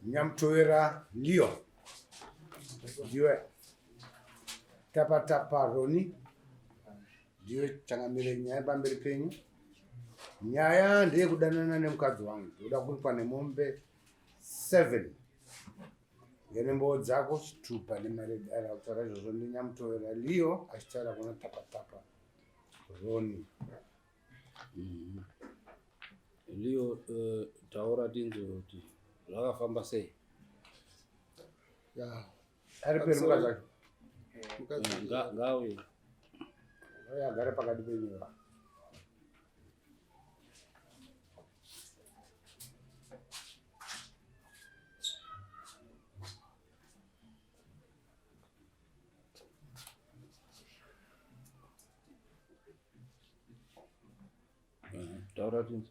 Nyamutovera Leo ndiwe Tapatapa Roni ndiwe changamire nyaya pamberi penyu. Nyaya ndeyekudanana nemukadzi wangu, ndoda kuripa nemombe 7 ngenembowo dzako chitupa nemari dara kutaura izvozvo ndinyamutovera Leo achitaura kuna Tapatapa Roni. Mm -hmm. Leo uh, taura tinzwe kuti zvakafamba sei. Ya. Ari peri mukadzi wacho. Mukadzi eh, ngauye. Uye agare pakati penyu. Taura tinzwe.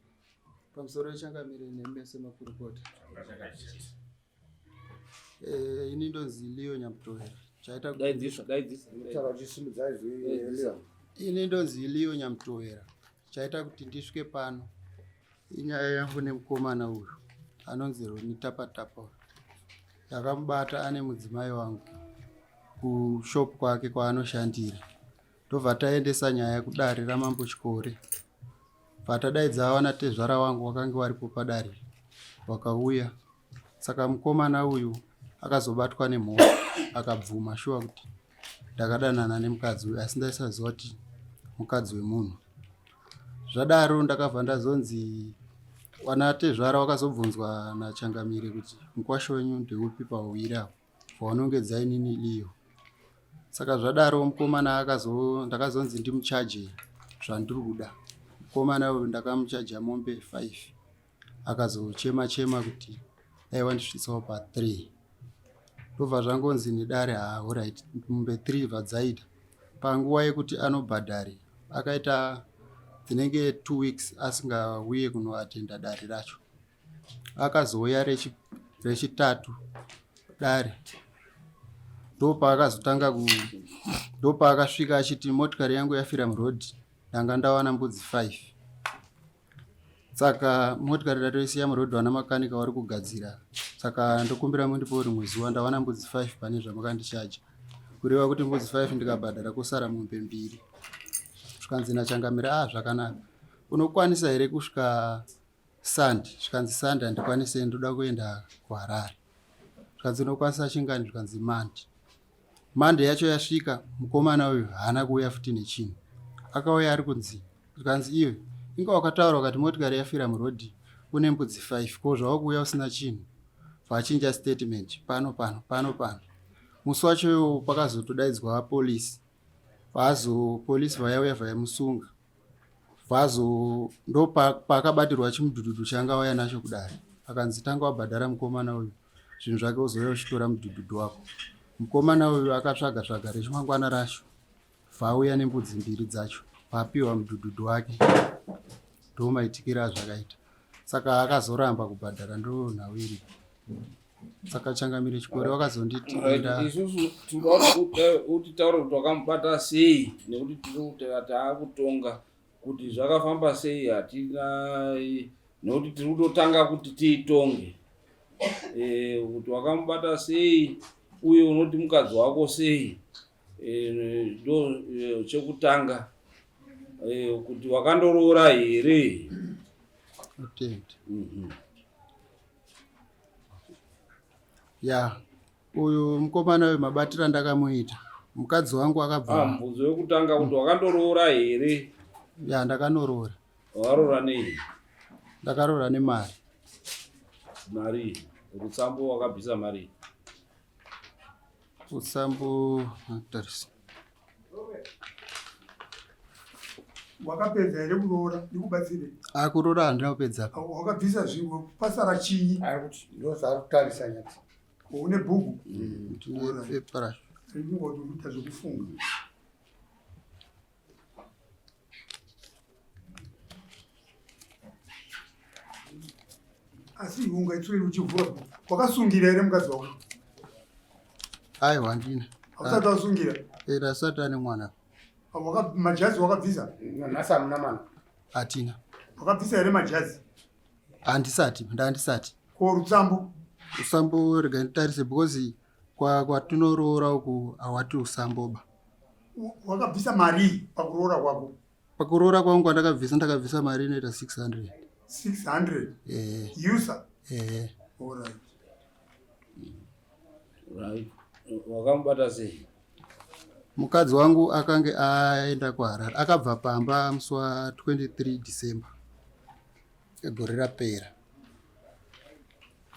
Pamusoro yechangamire nemese makurukota. Eh, ini ndonzi Leo Nyamutovera. Chaita daidzisa daidzisa. Taura uchisimudza izwi Leo. Ini ndonzi Leo Nyamutovera. Chaita kuti ndisvike pano inyaya yangu nemukomana uyu anonzi Roni Tapatapa. Ndakamubata ane mudzimai wangu kushop kwake kwaanoshandira. Ndobva taendesa nyaya kudare raMambo Chikore. Bva tadaidza vana tezvara wangu wakange waripo padare wakauya. Saka mukomana uyu akazobatwa nemhosva akabvuma shuwa kuti ndakadanana nemukadzi uyu asi ndaisaziva kuti mukadzi wemunhu. Zvadaro ndakabva ndazonzi wana tezvara wakazobvunzwa nachangamire kuti mukwasha wenyu ndeupi pawiri apo. Waunongedza inini Leo. Saka zvadaro mukomana akazo ndakazonzi ndimuchaje zvandiri kuda. Mukomana uyu ndakamuchaja mombe 5 akazochema chema kuti dai wandisvitsawo pa 3. Ndobva zvangonzi nedare haa horait mombe 3 bva dzaita. Panguva yekuti anobhadhare akaita dzinenge 2 weeks asingauye kunoatenda dare racho. Akazouya rechitatu dare ndopaakazotanga ku ndopaakasvika achiti motikari yangu yafira muroad ndanga ndawana mbudzi 5 saka motikari ndatoisiya muroad vana makanika vari kugadzira saka ndokumbira mundipewo rimwe zuva ndawana mbudzi 5 pane zvamakandichaja kureva kuti mbudzi 5 ndikabhadhara kosara mombe mbiri zvikanzi nachangamire ah zvakanaka unokwanisa here kusvika Sunday zvikanzi Sunday handikwanise ndoda kuenda kuHarare zvikanzi unokwanisa chingani zvikanzi Monday Monday yacho yasvika mukomana uyu haana kuuya futi nechinhu akauya ari kunzi zvikanzi iwe inga wakataura ukati motikari yafira murodhi une mbudzi 5 ko zvawakuuya usina chinhu vachinja statement pano pano pano pano musi wacho iwo pakazotodaidzwa polisi vazo polisi vayauya vayamusunga Vazo ndopaakabatirwa chimudhudhudhu chaanga auya nacho kudare akanzi tanga wabhadhara mukomana uyu zvinhu zvake uzouya uchitora mudhudhudhu wako. Mukomana uyu akatsvaga tsvaga rechimangwana racho vauya nembudzi mbiri dzacho vapiwa mudhudhudhu wake ndomaitikiro azvakaita saka akazoramba kubhadhara ndonhau iripo. Saka changamire Chikore wakazonditi enda isusu tinoda kuti utitaure kuti wakamubata sei nekuti tiri kuti taakutonga kuti zvakafamba sei hatina nekuti tiri kutotanga kuti tiitonge eh, kuti wakamubata sei uye unoti mukadzi wako sei eh, ndo eh, chekutanga kuti wakandoroora here Atende. Mm -hmm. Ya, uyu mukomana uyu mabatiro andakamuita mukadzi wangu akabva. Ah, mubvunzo wekutanga kuti wakandoroora here? Ya, ndakanoroora. Wakaroora nei? Ndakaroora nemari. Mari? Rutsambo wakabvisa mari? Rutsambo tarisa. Wakapedza here kuroora ndikubatsire? Ah, kuroora handina kupedza. Wakabvisa zvinhu pasara chinyi? Ari kuti ndozvaari kutarisa nyati. Une bhuku? Mm, tine pepa racho. Riri kuita zvekufunga. Asi iwe ungaitsweri uchivhura bhuku. Wakasungira here mukadzi wako? Aiwa handina. Hausati wasungira? Eh, asati ane mwana. Majazi wakabvisa? Nhasi hamuna mwana. Hatina. Wakabvisa here majazi? Handisati, ndandisati. Ko rutsambo? Usambo rega nditarise because kwatinoroora kwa uku hawati usamboba. Wakabvisa marii pakuroora kwako? Pakuroora kwangu kwandakabvisa ndakabvisa mari inoita 600. 600? Eh. Usa? Eh. All right. Right. Wakamubata sei? Mukadzi wangu akange aenda kuHarare akabva pamba musi wa 23 December egore rapera.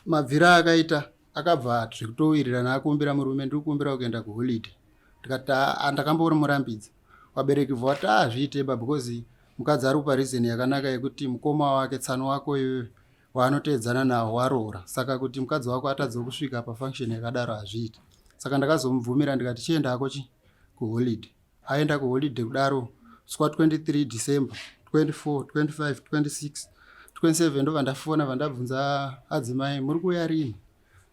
Mabvira akaita akabva zvekutowirirana akumbira murume ndiri kukumbira kuenda kuholiday ndikati ndakamborumurambidza vabereki bva vati azviite ba because mukadzi ari kupa reason yakanaka yekuti mukoma wake tsano wako iwewe waanoteedzana nawo waroora saka kuti mukadzi wako atadze kusvika pafunction yakadaro hazviiti saka ndakazomubvumira ndikati chienda hako chi kuholiday aenda kuholiday kudaro swa 23 December 24 25 26 27 ndobva ndafona vandabvunza adzimai muri kuuya rini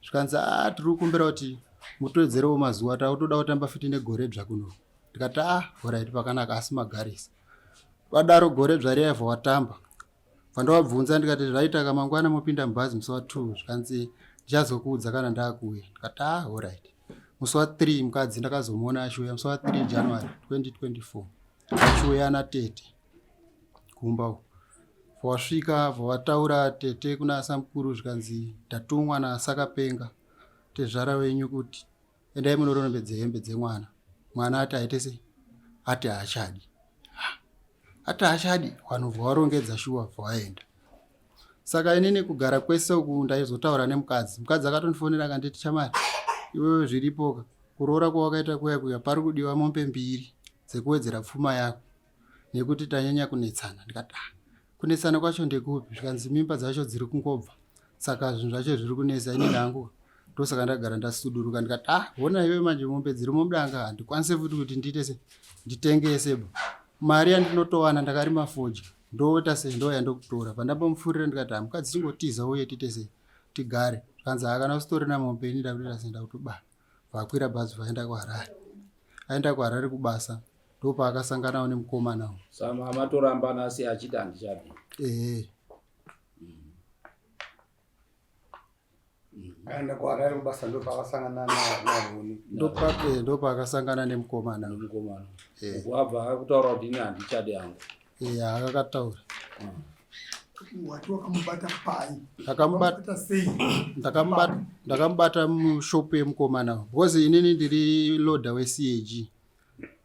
zvikanzi a tiri kukumbira kuti mutowedzerewo mazuva takutoda kutamba futi negore dzva kuno ndikati a horaiti pakanaka asi magarisa vadaro gore dzva riyaivha watamba Pandavabvunza ndikati zvaita ka mangwana mopinda mubhazi musi wa 2 zvikanzi ndichazokuudza kana ndakuuya ndikati ah alright. Musi wa 3 mukadzi ndakazomuona achiuya musi wa 3 January 2024 achiuya natete kumba uko. Wasvika vataura tete kuna samukuru zvikanzi ndatumwa nasakapenga tezvara wenyu kuti endai munorombedza hembe dzemwana mwana ati aite sei ati haachadi ati haachadi vanhu bva warongedza shuwa bva waenda saka inini kugara kwese uku ndaizotaura nemukadzi mukadzi akatondifonera akanditi chamari iwewe zviripoka kuroora kwawakaita kuya kuya pari kudiwa mombe mbiri dzekuwedzera pfuma yako nekuti tanyanya kunetsana ndikati ah, kunetsana kwacho ndekupi zvikanzi mimba dzacho dziri kungobva saka zvinhu zvacho zviri kunetsa ini ndangu ndosaka ndagara ndasuduruka ndikati ah hona iwe manje mombe dziri mudanga handikwanise futi kuti ndiite se nditengese ba mari yandinotowana ndakarima fodya ndoita sei ndouya ndokutora pandambomupfuurira ndikati hamukadzi chingotiza uye tiite sei tigare zvikanzi hakana usitorina mombe ini ndakutoita sei ndakutobara vakwira bhazi vaenda kuharare aenda kuharare kubasa ndopaakasanganawo nemukomana uyu sama matorambana asi achiti handichadi ehe aenda kuharare kubasa ndopaakasangana naroni ndopaakasangana nemukomana nemukomana uku abva akutaura kuti ini handichadi hangu ehe akakataura Wati wakamubata pai? Ndakamubata sei? Ndakamubata ndakamubata mushop yemukomana because inini ndiri loader weCAG.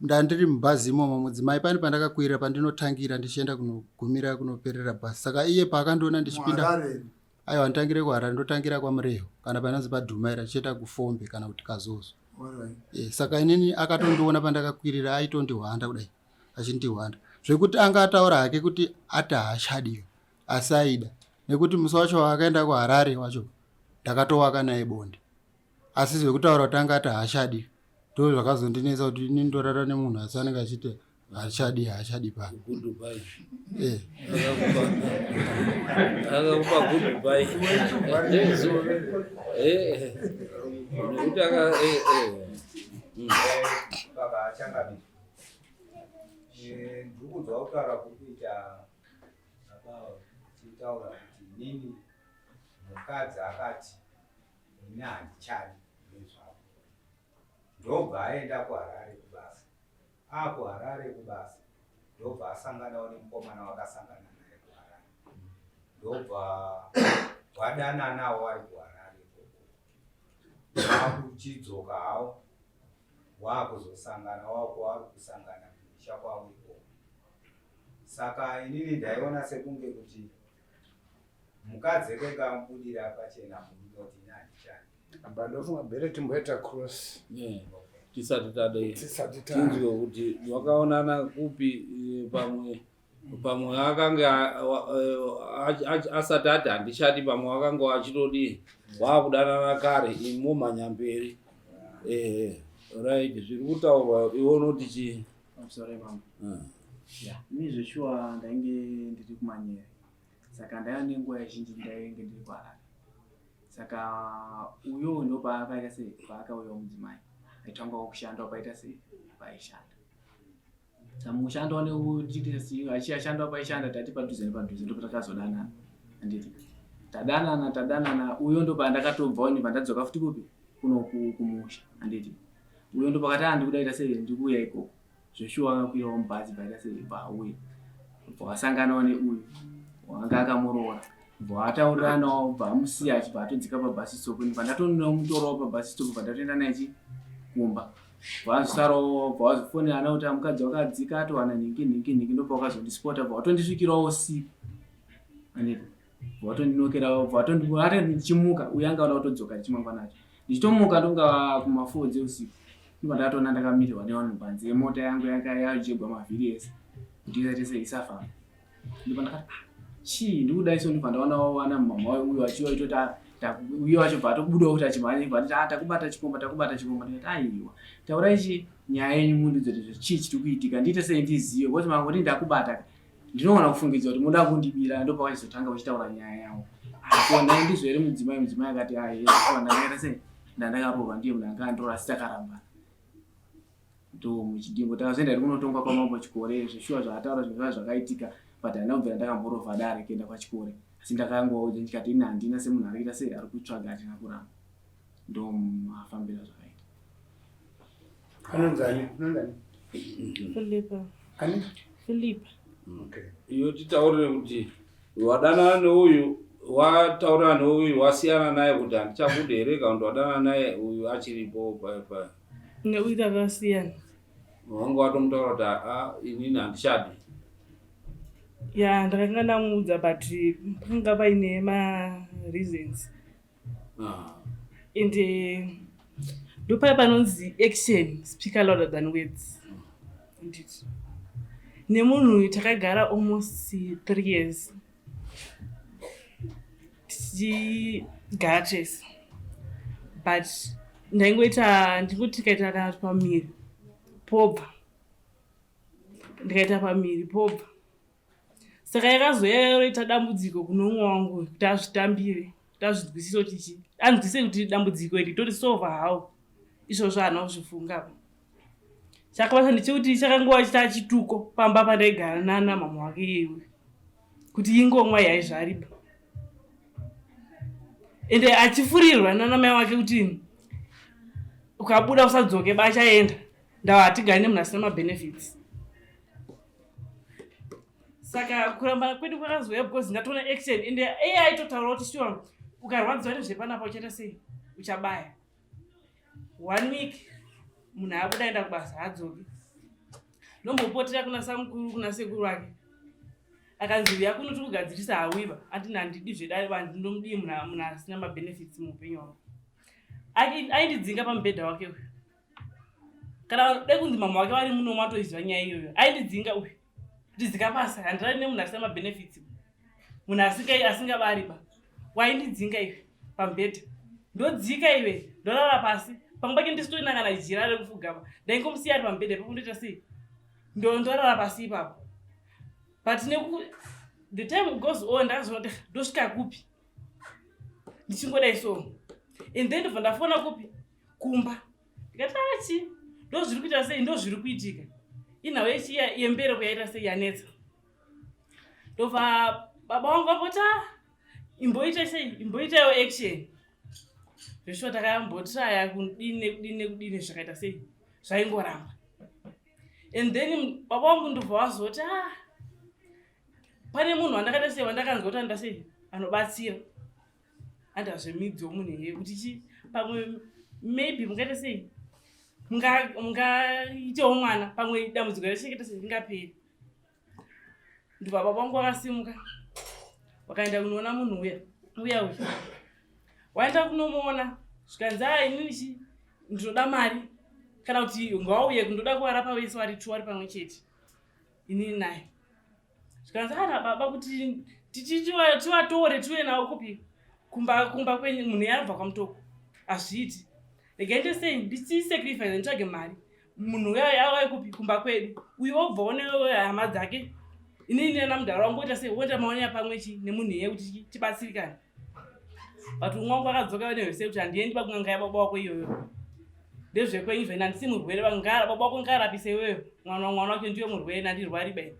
Ndandiri mubhazi imomo mudzimai pane pandakakwira pandinotangira ndichienda kunogumira kunoperera bhazi. Saka iye paakandiona ndichipinda Muharare. aiwa nditangire kuHarare ndotangira kwaMureho kana panonzi paDhumaira tichienda kuFombe kana kuti Kazozo. Alright. E, saka inini akatondiona pandakakwirira aitondihwanda kudai achindihwanda zvekuti anga ataura hake kuti ati haachadiyo asi aida nekuti musi wacho waakaenda kuharare wacho ndakatowaka naye bonde asi zvekutaura kuti anga ati haachadi ndo zvakazondinetsa kuti ini ndorara nemunhu asi anenge achiti haachadi haachadi pano goodbye eh. Akakupa goodbye eh nekuti aka eh eh Baba achangamira. Ndiri kunzwa kutaura kuri kuita baba uchitaura kuti inini mukadzi akati ini handichadi nezvako ndobva aenda kuHarare kubasa akuHarare kubasa ndobva asanganawo nemukomana wakasangana naye kuHarare ndobva wadananawo wari kuHarare ikoko wakuchidzoka hawo wakuzosangana wako wari kusangana kumisha kwavo ikoko saka inini ndaiona sekunge kuti mukadzi ekenge amubudira pachena murume kuti ini handichadi Apa ndofunga bere timboita cross Yeah. Tisati tadai tisati ta tinzwe kuti wakaonana kupi pamwe pamwe akange asati ati handichadi pamwe akanga achitodii waakudanana kare imomhanya mberi ehe right zviri kutaurwa iwe unoti chii Sorry mama. Yeah, ini zveshuwa ndainge ndiri kumanyere. Saka ndaiva nenguva zhinji ndainge ndiri kuHarare. Saka uyo ndopaakaita sei paakauyawo mudzimai aitangawo kushandawo paita sei paishanda. Saka mukushandawo achiashandawo paishanda tati padhuze nepadhuze ndopatakazodanana handiti. Tadanana tadanana uyo ndopandakatobvawo ndibva ndadzoka futi kupi kuno kumusha handiti. Uyo ndopakati ah ndikuda ita sei ndikuuya ikoko. Zveshuwa akakwirawo mubhazi bvaita sei bva auya. Bva wasanganawo neuyu wanga akamuroora. Bva watauriranawo bva amusiya achibva atodzika pabhasi stop ndibva ndatonomutorawo pabhasi stop bva ndatoenda naye chi kumba. Bva wazosarawo bva wazofonerana kuti mukadzi wakadzika atowana nhingi nhingi nhingi ndobva wakazondispota bva watondisvikirawo usiku. Handiti. Watondinokera watondibata ndichimuka uyo anga oda kutodzoka chimangwana acho. Ndichitomuka ndonga kuma 4 dzeusiku. Ndobva ndatoona ndakamirirwa nevanhu panze mota yangu yanga yajegwa mavhiri ese kuti isaite sei isafamba. Ndobva ndakati ah chii ndikudai so ndobva ndaona wana mama uyo achiuya achitoti ah uyo wacho bva atobudawo kuti achimhanya bva nditi ah takubata chikomba takubata chikomba ndikati aiwa taurai chi nyaya yenyu mundiudze kuti chii chiri kuitika ndiite sei ndizive because mangoti ndakubata ndinoona kufungidzwa kuti muda kundibira ndopavachizotanga vachitaura nyaya yavo ko nhai ndizvo here mudzimai mudzimai akati ae ndakaita sei ndandakaroorwa ndiye munhu anga andiroora asi takarambana ndo muchidimbo takazoenda ri kunotongwa kwamambo chikore zveshuwa zvaataura zvinhu zvaa zvakaitika but handina kubvira ndakamborovha dare kuenda kwachikore asi ndakangovaudza ndikati ini handina semunhu ari kuita sei ari kutsvaga hatina kuramba ndo mafambiro azvakaita Anonzi ani? Anonzi ani? Philippa. Ani? Philippa. Okay. Iyo titaurire kuti wadanana neuyu wataurira neuyu wasiyana naye kuti handichakude here kana kuti wadanana naye uyu achiripo paya paya. Neuyu takasiyana. Wanga watomutaura kuti aa inini handichadi. Ya ndakanga ndamuudza but panga paine ma reasons. Ah. Ende ndopaya panonzi action speaker louder than words. Nditi. Nemunhu takagara almost 3 years. Tichigara tese. But ndaingoita ndingoti tikaita kana pamiri pobva. Ndikaita pamiri pobva. Saka yakazouya yoita dambudziko kune umwe wangu kuti azvitambire, kuti azvinzwisise kuti chii. Anzwisise kuti dambudziko iri torisolva how. Izvozvo haana kuzvifunga. Chakabata ndechekuti chakangova chita chituko pamba pandaigara nana mama wake iyeyu. Kuti ingomwa yaizvaripa. Ende achifurirwa nana mai wake kuti ukabuda usadzoke bachaenda. Ndawa hatigari nemunhu asina mabenefits. Saka kurambana kwedu kwakazouya because ndatoona action ende iye aitotaura kuti sure ukarwadziwa nezvepanapa uchaita sei uchabaya. 1 week munhu abuda aenda kubasa haadzoki. Ndombopotera kuna samukuru kuna sekuru wake. Akanzi uya kuno tikugadzirisa hawiva ati handidi zvedare vanhu ndomudii munhu asina mabenefits muupenyu hwangu. Aindidzinga pamubhedha wake uyu. Kana dai kunzi mama wake vari muno matoiziva nyaya iyoyo. Aindidzinga uyu. Kuti basa handirari nemunhu asina mabenefits. Munhu asingabari ba. Waindidzinga iwe pamubhedha. Ndodzika iwe ndorara pasi. Pamwe pake ndisitorina kana jira rekufugama. Ndaingomusiya ari pamubhedha ipapo ndoita sei? Ndorara pasi ipapo. But neku the time goes on ndakazoona kuti ndosvika kupi. Ndichingodai so. And then ndobva ndafona kupi? Kumba. Ndikati achi ndozviri kuita sei ndozviri kuitika. Inhau yechiya yembereko yaita sei yanetsa. Ndobva baba vangu vamboti imboita sei imboitaiwo action. Zveshuwa takambotraya kudini nekudini nekudini zvakaita sei zvaingoramba. And then baba vangu ndobva vazoti ah pane munhu wandakaita sei wandakanzwa kuti anoita sei anobatsira. Anda zvemidzi womunhu here kuti chi pamwe maybe mungaita sei mungaitewo mwana pamwe dambudziko rachengeta sei ringaperi. Ndobva baba vangu vakasimuka vakaenda kunoona munhu uya uya uya. Waenda kunomuona zvikanzi ah inini chi ndinoda mari kana kuti ngauye kundoda kuvarapa vese vari two vari pamwe chete inini naye. Zvikanzi ah baba kuti tivatore tiuye navo kupi kumba kwenyu munhu yabva kwamutoko hazviiti. Regai ndiite sei ndichisacrifice nditsvage mari munhu uya auye kupi kumba kwedu uyu obvawo nehama dzake inini namudhara wangu oita sei woita maonera pamwe chi nemunhu iye kuti tibatsirikane. But umwe wangu akadzoka nehwese kuti handiendi pakun'anga yababa wako iyoyo. Ndezvekwenyu zvena handisi murwere baba wako ngaarapise iweyo mwana wake ndiyo murwere nandirwari bai.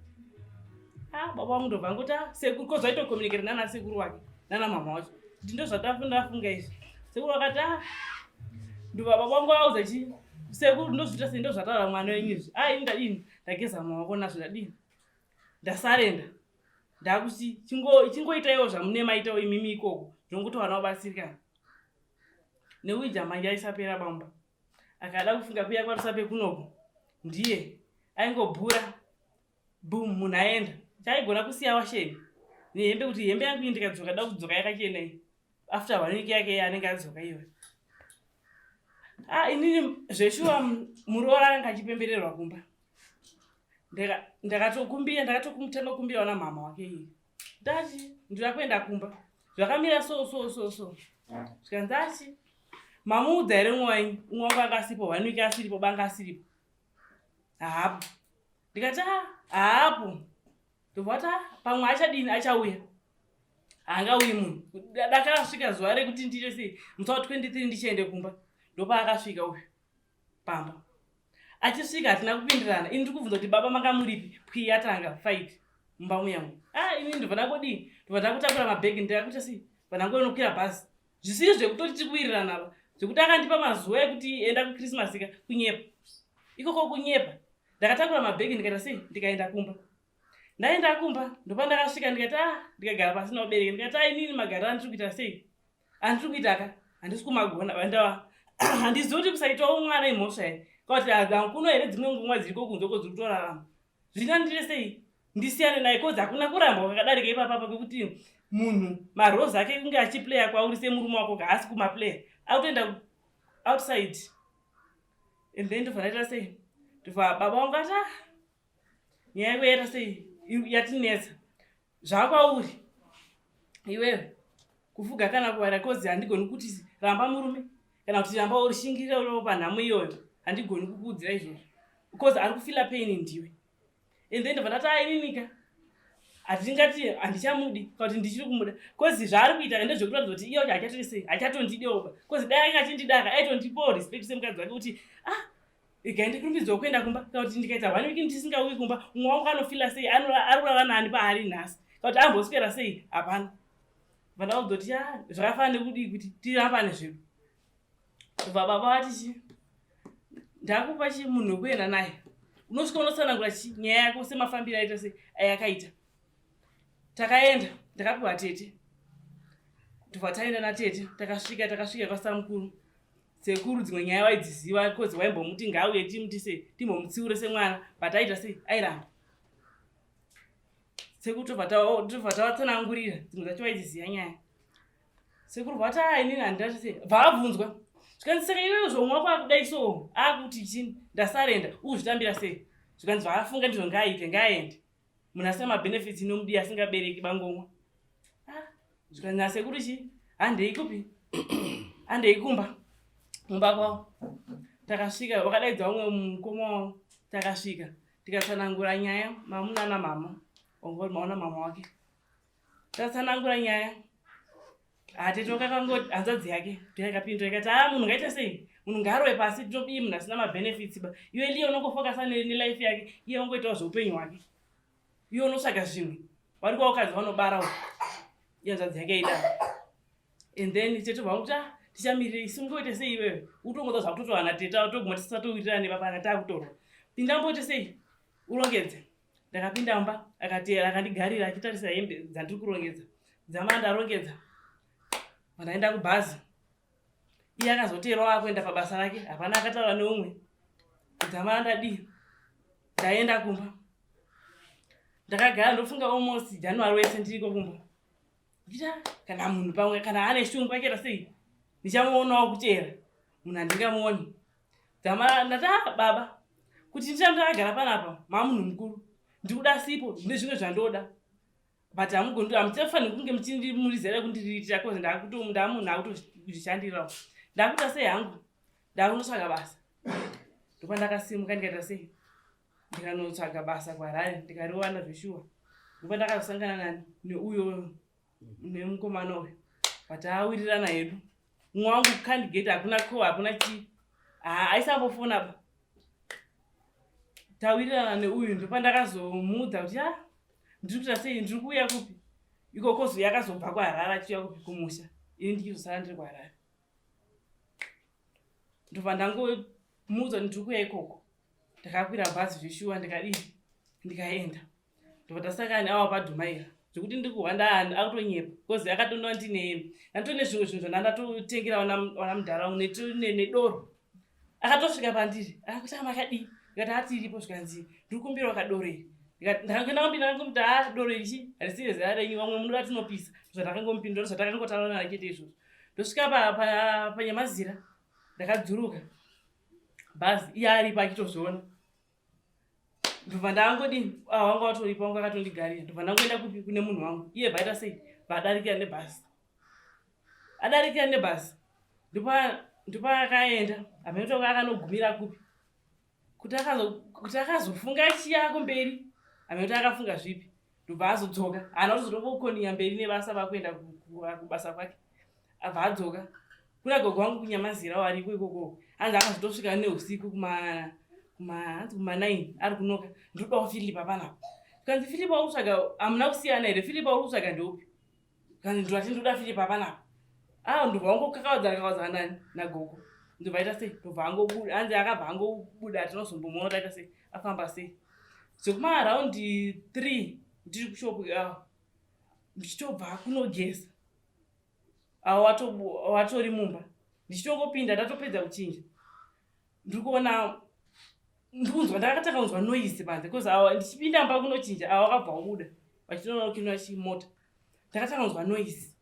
Ah baba wangu ndobva angoti ah sekuru ko zvaitokomunikera nana sekuru wake. Nana mama wacho kuti ndozvatafundafunga izvi. Sekuru vakati ah, ndobva baba vangu vaudza chi sekuru ndozviita sei ndozvataura mwana wenyu izvi. Ah, ini ndadini ndageza maoko nazvo ndadini ndasarenda ndakuti chingoitaiwo zvamune maitawo imimi ikoko ndongotowana kubatsirikana nekuija manje aisapera bamba akada kufunga kuya kwarusape kunoko ndiye aingobhura boom munhu aenda chaigona kusiya washeni nehembe kuti hembe yangu iyi ndikadzoka da kudzoka yakachena iyi after one week yake anenge adzoka iyoyo ah inini zveshuwa muroora anga achipembererwa kumba ndakatokumbira ndakatotanga kukumbira wana mama wake iyi ndati ndira kuenda kumba zvakamira so so so so zvikanzi achi mamuudza here umwe wenyu umwe wangu anga asipo one week asiripo banga asiripo haapo ndikati ah, haapo ndobva kuti ah, pamwe achadini achauya haangauyi munhu dakasvika zuva rekuti ndiite sei musi wa 23 ndichiende kumba ndopaakasvika uyu pamba achisvika hatina kupindirana ini ndiri kubvunza kuti baba manga muripi pwi yatanga fight mumba muyamu ah ini ndobva ndakodii ndobva ndakutakura mabhegi ndikakuita sei bva ndangonokwira bhazi zvisiri zvekutoti tiri kuwirirana ava zvekuti akandipa mazuva ekuti enda kuchristmas ka kunyepa ikoko kunyepa ndakatakura mabhegi ndikaita sei ndikaenda kumba ndaenda kumba ndopandakasvika ndikati ah ndikagara pasi naobereki ndikati ah inini magariro andiri kuita sei andiri kuita ka handisi kumagona vandawa handizivi kuti kusaitawo mwana imhosva here kakuti hakuno here dzimwe ngomwa dziriko kunze ko dziri kutorarama zvinandire sei ndisiyane naye kozi hakuna kurambwa kwakadarika ipapapa kwekuti munhu marozi ake kunge achiplaya kwauri semurume wako haasi kumaplaya akutoenda outside and then ndobva ndaita sei ndobva baba wangu ati ah, nyaya yako yaita sei yatinetsa zvakwauri iwewe kufuga kana kuwara kozi handigoni kuti ramba murume kana kuti ramba urishingirira uriwo panhamo iyoyo handigoni kukuudzira izvozvo because ari kufila pain ndiwe and then ndobva ndati aininika hatingati handichamudi kana kuti ndichiri kumuda bcause zvaari kuita ndezvekuratidza kuti iye hachatori sei hachatondidewoba bcause dai anga achindidaka aitondipawo respect semukadzi wake kuti ah regai ndikurumbidzwa kuenda kumba kana kuti ndikaita one week ndisingauyi kumba umwe wangu anofila sei ari kurara nani paari nhasi kana kuti amboswera sei hapana vandaudza kuti ah, zvakafanana nekudii kuti tirapane zvedu kubva baba vati chi ndakupa chi munhu wekuenda naye unosvika unotsanangura chi nyaya yako semafambiro aita se ayakaita takaenda ndakapiwa tete ndobva taenda natete takasvika takasvika kwasamukuru sekuru dzimwe nyaya waidziziva bcause waimbomuti ngauye timuti se timbomutsiure semwana but aita sei airamba sekuru tobva tavatsanangurira dzimwe dzacho waidziziva nyaya sekuru vati a inini handati sei bva abvunzwa zvikanzi saka iwewe zvomwe wako akudai so akuti chini ndasarenda ukuzvitambira sei zvikanzi zvaafunga ndizvo ngaaite ngaaende munhu asina mabenefits inomudii asingabereki bangomwa ah, zvikanzi nasekuru chii handei kupi handei kumba mumba kwavo takasvika wakadaidza umwe mukoma wavo takasvika tikatsanangura nyaya mamuna namama maona mama wake tatsanangura nyaya hatete wakakango hanzvadzi yake yakapindura ikati a ah, munhu ngaita sei munhu ngaarove pasi todii munhu asina mabenefits ba iwe liye unongofokasa nelife yake iye ungoitawo zveupenyu hwake iwe unotsvaga zvimwe vari kwawakadzi vanobara u iye hanzvadzi yake idaro and then tete bva kuti ah, tichamirire isu ungoite sei iwewe utongoza zvakutotowana tete toguma tisatowirirane papana takutorwa pinda mboite sei urongedze ndakapinda mumba akateera akandigarira achitarisa hembe dzandiri kurongedza dzama ndarongedza vandaenda kubhazi iye akazoteerawo akuenda pabasa rake hapana akataura neumwe dzama ndadii ndaenda kumba ndakagara ndofunga almost january wese ndiriko kumba ndichita kana munhu pamwe kana ane shungu achaita sei ndichamuonawo kuteera munhu handingamuoni dzamara ndati ah baba kuti ndirambe ndakagara panapa mamunhu mukuru ndikuda sipo ndine zvimwe zvandoda but hamugoni hamuchafaniri kunge muchimurizera kundiriritira koze ndamunhu akutozvishandirawo ndakuita sei hangu ndakunotsvaga basa ndopandakasimuka ndikaita sei ndikanotsvaga basa kuharare ndikariwana zveshuwa ndopandakazosangana nani neuyo nemukomana uyu but awirirana hedu mumwe wangu can't hakuna co hakuna chii aisambofona ba tawirirana neuyu ndopandakazomuudza kuti a ah, ndiri kuita sei ndiri kuuya kupi Ikoko zuva yakazobva kuHarare achiuya kupi kumusha, ini ndichizosara ndiri kuHarare. Ndobva ndangomuudza kuti ndiri kuuya ikoko. Ndakakwira bhazi zveshuwa ndikadii ndikaenda. Ndobva tasangana awa padhumaira zvekuti ndiri kuhwanda akutonyepa because akatondiwa ndine ndanditone zvimwe zvinhu zvandandatotengira wana mudhara wangu nedoro. Akatosvika pandiri akakuti amakadii ndikati atiripo zvikanzi ndiri kumbira kadoro iri. Ndakangomuti ha doro iri chi harisiri zera renyu vamwe munoda tinopisa zvandakangomupindura zvatakangotaura naye chete izvozvo. Ndosvika panyamazira ndakadzuruka bhazi iye aripo achitozviona. Ndobva ndangodini ah, wanga watoripo wanga akatondigarira ndobva ndangoenda kupi kune munhu wangu iye bvaita sei bvadarikira nebhazi adarikira nebhazi ndopaakaenda hameno kuti akanogumira kupi kuti akazofunga chiya kumberi hameno kuti akafunga zvipi ndobva azodzoka haana kuzotombokoniya mberi nebasa vakuenda kubasa kwake abva adzoka kuna gogo wangu kunyamazira wariko ikoko hanzi akazotosvika neusiku kuma kuma hanzi kuma 9 ari kunoka ndinodawo Philip panapa kanzi Philip uri kutsvaga hamuna kusiyana here Philip uri kutsvaga ndeupi kanzi ndinoti ndinoda Philip panapa ah ndobva wangokakavadzana kakavadzana nani nagogo ndobva aita sei ndobva angobuda hanzi akabva angobuda tinozombomuona kuti aita sei afamba sei zvekuma around 3 ndiri kushopu ndichitobva kunogeza awo watori mumba ndichitongopinda ndatopedza kuchinja ndiri kuona ndikunzwa ndakatanga kunzwa noise panze bcause awa ndichipinda mba kunochinja awa wakabva wabuda vachitoona kukinwa chimota ndakatanga kunzwa noise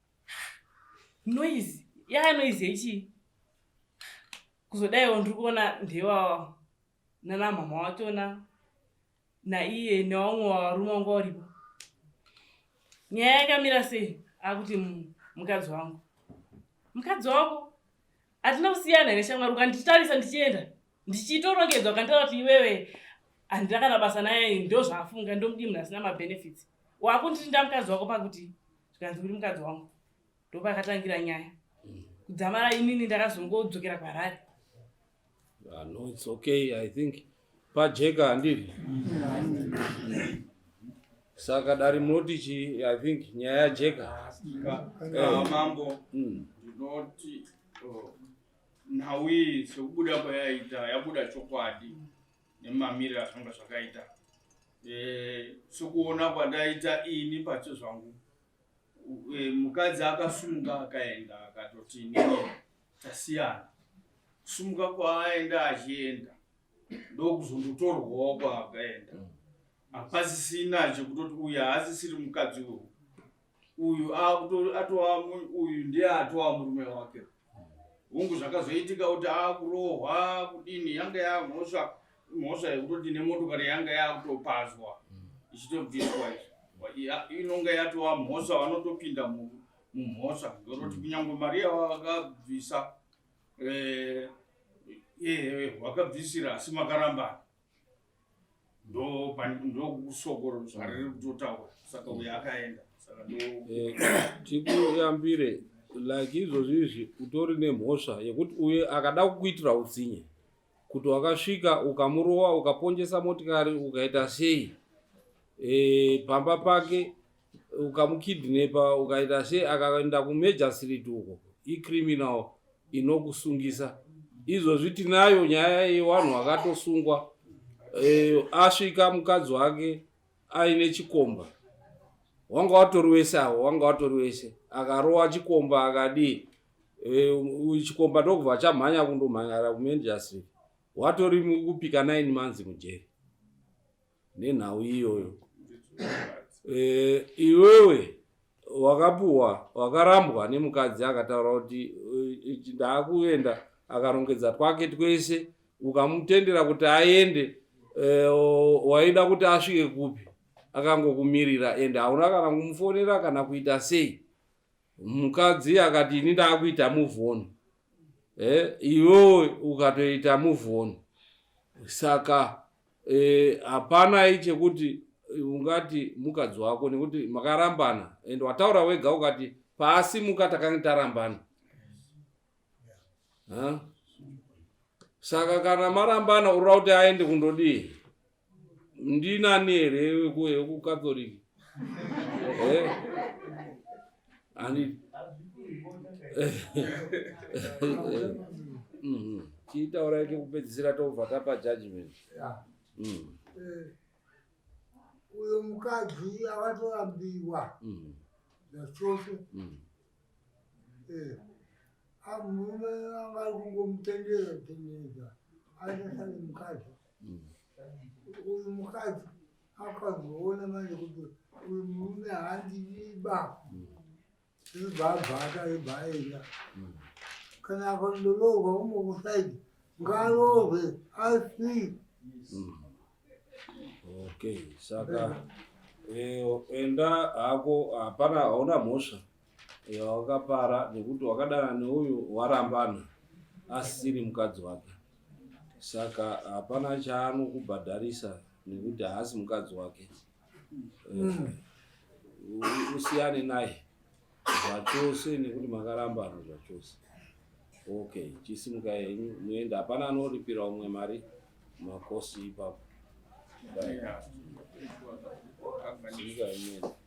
noise yaya noise yechii kuzodaiwo ndiri kuona ndewawa nana mhamha wachona naiye nevamwe varume vanga varipo nyaya yakamira sei akuti mukadzi wangu mukadzi wako hatina kusiyana here shamwari ukanditarisa ndichienda ndichitorongedzwa ukanditaura kuti iwewe handina kana basa naye ndo zvaafunga ndomudii munhu asina mabenefits wakunditi ndamukadzi wako pakuti zvikanzi uri mukadzi wangu ndopakatangira nyaya kudzamara inini ndakazongodzokera kuharare. Ah, no, it's okay. I think pajeka handiti. Saka dare munoti chi I think nyaya yajeka. Mambo ndinoti oh, nhau iyi sekubuda kwayaita yabuda chokwadi nemamiriro azvanga zvakaita. Eh, sekuona kwandaita ini pacho zvangu eh, mukadzi akasumuka akaenda akatoti inini tasiyana kusumuka kwaaenda achienda ndokuzondotorwawo kwaakaenda hapasisina chekutoti uyu haasisiri mukadzi uyu uyu atova uyu ndiye atova murume wake hungu zvakazoitika kuti akurohwa kudini yanga yamhosva mhosva yekutoti nemotokari yanga yakutopazwa ichitobviswa izvi inonga yatova mhosva vanotopinda mumhosva ndoroti kunyangwe mari yavakabvisa eh, eh, wakabvisira asi makarambana ndosoko zvariri kutotaura saka uyo akaenda saka eh, tikuyambire like izvozvi izvi utori nemhosva yekuti uye akada kukuitira utsinye kuti wakasvika ukamurowa ukaponjesa motikari ukaita sei e, pamba pake ukamukidnepa ukaita sei akaenda kumajor street uko icriminal inokusungisa izvozvi tinayo nyaya yevanhu vakatosungwa e, asvika mukadzi wake aine chikomba wanga watori wese avo wanga watori wese akarowa chikomba akadii e, chikomba ndokubva chamhanya kundomhanyara kumajor street watori kupika 9 months mujeri nenhau iyoyo e, iwewe wakapuwa wakarambwa nemukadzi akataura kuti e, ndaakuenda akarongedza twake twese ukamutendera kuti aende e, waida kuti asvike kupi akangokumirira ende hauna kana kumufonera kana kuita sei mukadzi akati ini ndaakuita move on eh, iwewe ukatoita move on saka hapana eh, chekuti ungati mukadzi wako nekuti makarambana and wataura wega ukati paasimuka takanga tarambana huh? Saka kana marambana urira kuti aende kundodii ndinani here wekucatholic eh? Ani Chiitaurai kekupedzisira tobva tapa judgment. Uyo mukadzi akatorambiwa zvachose. Murume anga ari kungomutendera tenderedza aisasane mukadzi. Uyu mukadzi akazoona manje kuti uyu murume haandidiba, ibva abhata, ibva aenda. Kana akandoroorwa umwe kusaidi, ngaroorwe asi. Okay, saka enda hako, hapana, hauna mhosva yawakapara nekuti wakadana neuyu warambana asiri mukadzi wake, saka hapana chaanokubhadharisa nekuti haasi mukadzi wake. Usiyane naye zvachose nekuti makarambana zvachose. Okay, chisimuka henyu muende, hapana anoripira umwe mari makosi ipapo. Simuka henyu muende.